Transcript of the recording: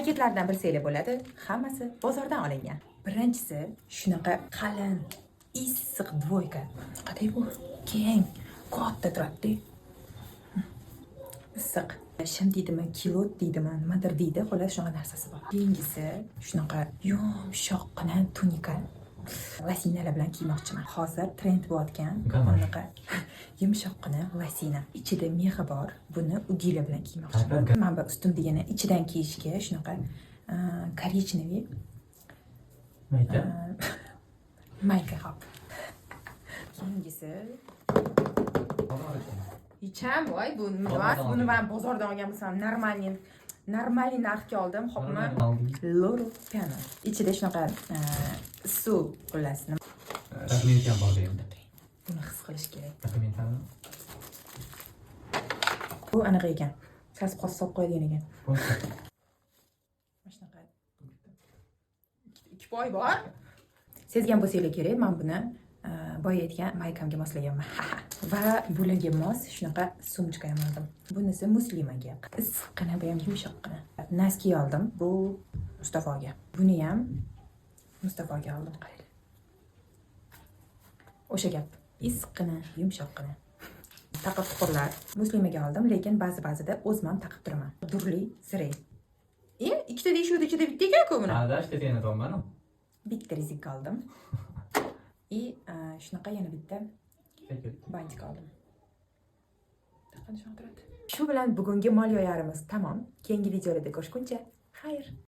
Paketlardan bilsanglar bo'ladi, hammasi bozordan olingan. Birinchisi shunaqa qalin, issiq двойка. Qanday bu? Keng, katta turadi. Issiq. Shim deydimi, kilot deydimi, nimadir deydi, xullas, shunaqa narsasi bor. Keyingisi shunaqa yumshoqqina tunika. Лосина lar bilan kiymoqchiman. Hozir trend bo'layotgan Gamash. bunaqa yumshoqqina лосина. Ichida мех i bor. Buni угги lar bilan kiymoqchiman. Mana bu ustimdagini ichidan kiyishga shunaqa коричневый Mayka. Mayka, hop. Keyingisi hecham voy, bu nima emas, buni man bozordan olgan bo'lsam, нормальный, нормальный narxga oldim, hopmi? Loro Piana. Ichida shunaqa suv, xullas. Dokument ham bor endi. Buni his qilish kerak. Dokumentlarni. Bu anaqa ekan. Sasib qolsa, solib qo'yadigan ekan. Mana shunaqa ikki poy bor. Sezgan bo'lsanglar kerak, man buni boya aytgan maykamga moslaganman. Va bularga mos shunaqa сумочка ham oldim. Bunisi Muslimaga. Issiqqina, bu ham yumshoqqina. Носки oldim. Bu Mustafoga. Buni ham Mustafoga oldim, qaranglar. O'sha gap. Issiqqina, yumshoqqina. Taqib tuqirlar Muslimaga oldim, lekin ba'zi-ba'zida o'zim ham taqib turaman. Durli siri. E, ikkita deyishuvdi, ichida bitta ekan-ku buni. Adash degani tomani. Bitta резинка oldim. И shunaqa yana bitta бантик oldim. Taqin shunaqa turadi. Shu bilan bugungi mol yoyarimiz tamom. Keyingi videolarda ko'rishguncha, xayr.